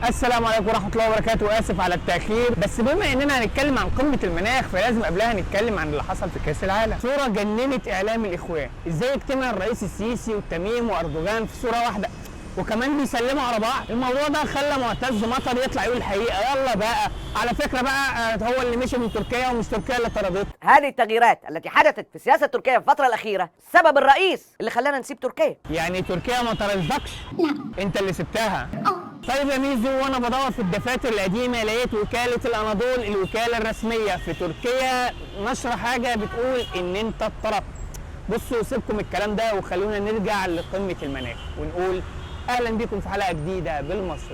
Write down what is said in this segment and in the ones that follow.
السلام عليكم ورحمة الله وبركاته. اسف على التاخير، بس بما اننا هنتكلم عن قمة المناخ فلازم قبلها نتكلم عن اللي حصل في كاس العالم. صوره جننت اعلام الاخوان. ازاي يجتمع الرئيس السيسي والتميم واردوغان في صوره واحدة وكمان بيسلموا على بعض؟ الموضوع ده خلى معتز مطر يطلع يقول الحقيقة. يلا بقى، على فكرة بقى هو اللي مشي من تركيا ومش تركيا اللي طردته. هذه التغييرات التي حدثت في السياسة التركية في الفترة الاخيرة السبب الرئيس اللي خلانا نسيب تركيا. يعني تركيا ما طردتكش؟ لا. انت اللي سبتها. طيب يا ميزو، وانا بدور في الدفاتر القديمة لقيت وكالة الاناضول، الوكالة الرسمية في تركيا، نشر حاجة بتقول ان انت اتطردت. بصوا، سيبكم الكلام ده وخلونا نرجع لقمة المناخ ونقول اهلا بكم في حلقة جديدة بالمصري.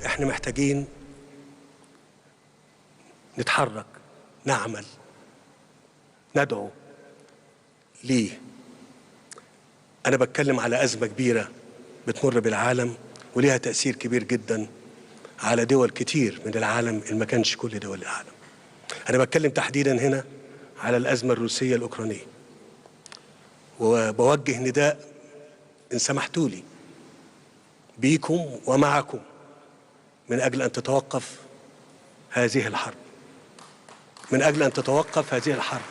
احنا محتاجين نتحرك، نعمل، ندعو. ليه؟ أنا بتكلم على أزمة كبيرة بتمر بالعالم وليها تأثير كبير جدا على دول كتير من العالم اللي ما كانش كل دول العالم. أنا بتكلم تحديدا هنا على الأزمة الروسية الأوكرانية، وبوجه نداء إن سمحتوا لي بيكم ومعكم من أجل أن تتوقف هذه الحرب، من أجل أن تتوقف هذه الحرب.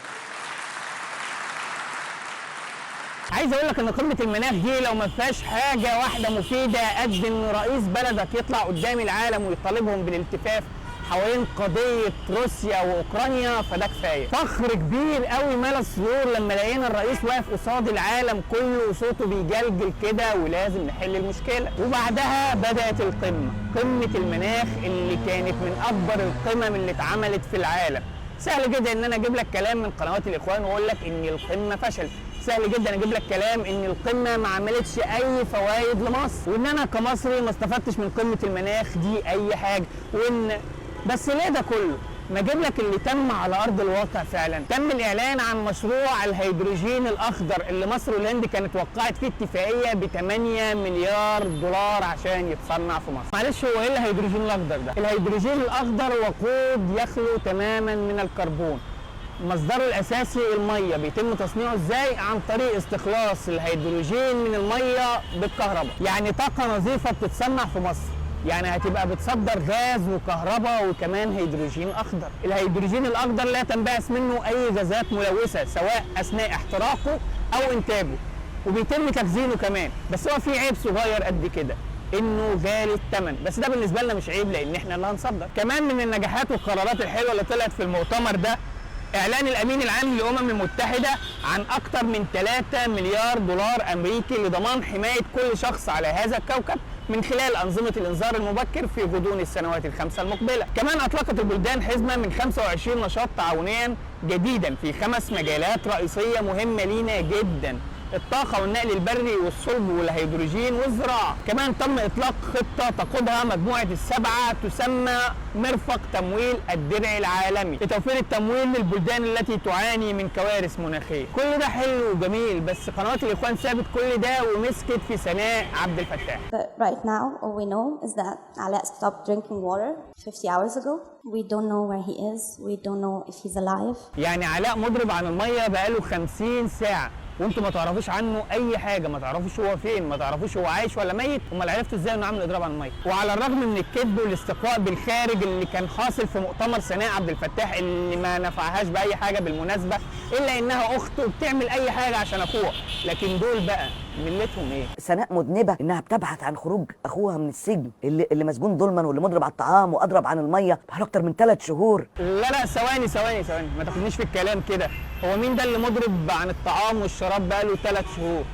عايز اقول لك ان قمة المناخ دي لو ما فيهاش حاجة واحدة مفيدة قد ان رئيس بلدك يطلع قدام العالم ويطالبهم بالالتفاف حوالين قضية روسيا واوكرانيا فده كفاية. فخر كبير قوي مال الصدور لما لقينا الرئيس واقف قصاد العالم كله وصوته بيجلجل كده ولازم نحل المشكلة. وبعدها بدات القمه، قمة المناخ اللي كانت من اكبر القمم اللي اتعملت في العالم. سهل جدا ان انا اجيب لك كلام من قنوات الاخوان واقول لك ان القمه فشلت، سهل جدا اجيب لك كلام ان القمه ما عملتش اي فوائد لمصر، وان انا كمصري ما استفدتش من قمة المناخ دي اي حاجة، وان بس ليه ده كله؟ ما اجيب لك اللي تم على ارض الواقع فعلا. تم الاعلان عن مشروع الهيدروجين الاخضر اللي مصر والهند كانت وقعت فيه اتفاقية ب 8 مليار دولار عشان يتصنع في مصر. معلش، هو ايه الهيدروجين الاخضر ده؟ الهيدروجين الاخضر وقود يخلو تماما من الكربون، مصدره الاساسي المية. بيتم تصنيعه ازاي؟ عن طريق استخلاص الهيدروجين من المية بالكهرباء، يعني طاقة نظيفة بتتصنع في مصر، يعني هتبقى بتصدر غاز وكهرباء وكمان هيدروجين اخضر. الهيدروجين الاخضر لا تنبعث منه اي غازات ملوثة سواء اثناء احتراقه او انتاجه، وبيتم تخزينه كمان. بس هو في عيب صغير قد كده، انه غالي الثمن، بس ده بالنسبة لنا مش عيب لان احنا اللي هنصدر. كمان من النجاحات والقرارات الحلوة اللي طلعت في المؤتمر ده اعلان الامين العام للامم المتحدة عن اكثر من 3 مليار دولار امريكي لضمان حماية كل شخص على هذا الكوكب من خلال انظمة الانذار المبكر في غضون السنوات الخمسة المقبلة. كمان اطلقت البلدان حزمه من 25 نشاط تعاونيا جديدا في 5 مجالات رئيسية مهمة لينا جدا: الطاقة والنقل البري والصلب والهيدروجين والزراعة. كمان تم إطلاق خطة تقودها مجموعة السبعة تسمى مرفق تمويل الدرع العالمي لتوفير التمويل للبلدان التي تعاني من كوارث مناخية. كل ده حلو وجميل، بس قنوات الإخوان سابت كل ده ومسكت في سناء عبد الفتاح. But right now, all we know is that Alaa stopped drinking water 50 hours ago. We don't know where he is. We don't know if he's alive. يعني علاء مضرب عن المية بقاله 50 ساعة وانتوا ما تعرفوش عنه اي حاجة، ما تعرفوش هو فين، ما تعرفوش هو عايش ولا ميت. امال عرفتوا ازاي انه عامل اضراب عن المية؟ وعلى الرغم من الكذب والاستقواء بالخارج اللي كان حاصل في مؤتمر سناء عبد الفتاح اللي ما نفعهاش باي حاجة بالمناسبة، الا انها اخته وبتعمل اي حاجة عشان اخوها، لكن دول بقى ملتهم ايه؟ سناء مذنبه انها بتبحث عن خروج اخوها من السجن اللي مسجون ظلما واللي مضرب على الطعام واضرب عن المية بقاله اكتر من 3 شهور. لا لا، ثواني ثواني ثواني، ما تاخدنيش في الكلام كده. هو مين ده اللي مضرب عن الطعام والشراب بقاله 3 شهور؟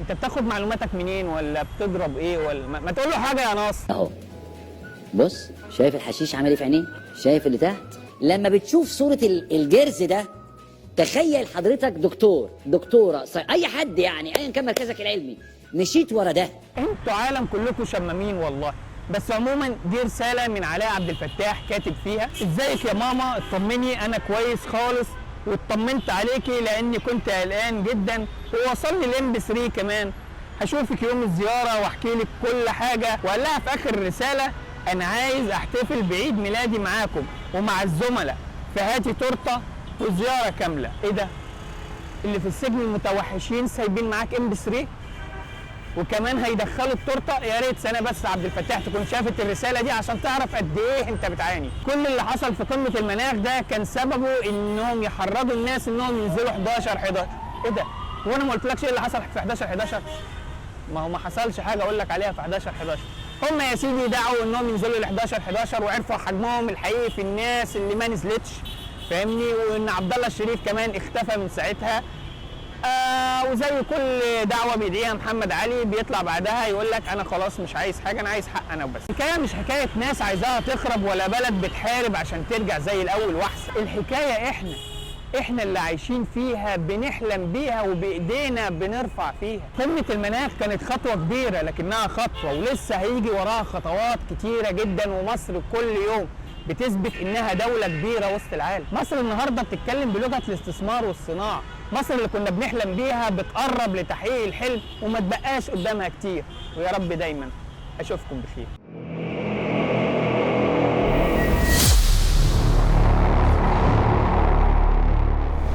انت بتاخد معلوماتك منين ولا بتضرب ايه ولا ما تقول له حاجة يا ناصر. اهو بص، شايف الحشيش عامل ايه في عينيه؟ شايف اللي تحت؟ لما بتشوف صورة الجرز ده، تخيل حضرتك دكتور، دكتورة، اي حد يعني ايا كان مركزك العلمي، مشيت ورا ده. انتوا عالم كلكم شمامين والله. بس عموما دي رسالة من علاء عبد الفتاح كاتب فيها: ازيك يا ماما، اطمني انا كويس خالص، واطمنت عليكي لاني كنت قلقان جدا، ووصلني ال MP3 كمان، هشوفك يوم الزيارة واحكي لك كل حاجة. وقال لها في اخر الرسالة: انا عايز احتفل بعيد ميلادي معاكم ومع الزملاء، فهاتي تورته وزيارة كاملة. ايه ده؟ اللي في السجن المتوحشين سايبين معاك MP3 وكمان هيدخلوا التورتة. يا ريت سناء بس عبد الفتاح تكون شافت الرسالة دي عشان تعرف قد ايه انت بتعاني. كل اللي حصل في قمة المناخ ده كان سببه انهم يحرضوا الناس انهم ينزلوا 11 11. ايه ده؟ هو انا ما قلتلكش ايه اللي حصل في 11 11؟ ما هو ما حصلش حاجة اقول لك عليها في 11 11. هم يا سيدي دعوا انهم ينزلوا ل 11 11 وعرفوا حجمهم الحقيقي في الناس اللي ما نزلتش، فاهمني؟ وان عبد الله الشريف كمان اختفى من ساعتها. وزي كل دعوه بيدعيها محمد علي بيطلع بعدها يقول لك انا خلاص مش عايز حاجة، انا عايز حق انا وبس. الحكاية مش حكاية ناس عايزاها تخرب ولا بلد بتحارب عشان ترجع زي الاول واحسن. الحكاية احنا اللي عايشين فيها، بنحلم بيها وبايدينا بنرفع فيها. قمة المناخ كانت خطوة كبيرة لكنها خطوة، ولسه هيجي وراها خطوات كتيرة جدا. ومصر كل يوم بتثبت انها دولة كبيرة وسط العالم. مصر النهارده بتتكلم بلغه الاستثمار والصناعة. مصر اللي كنا بنحلم بيها بتقرب لتحقيق الحلم وما تبقاش قدامها كتير. ويا رب دايما اشوفكم بخير.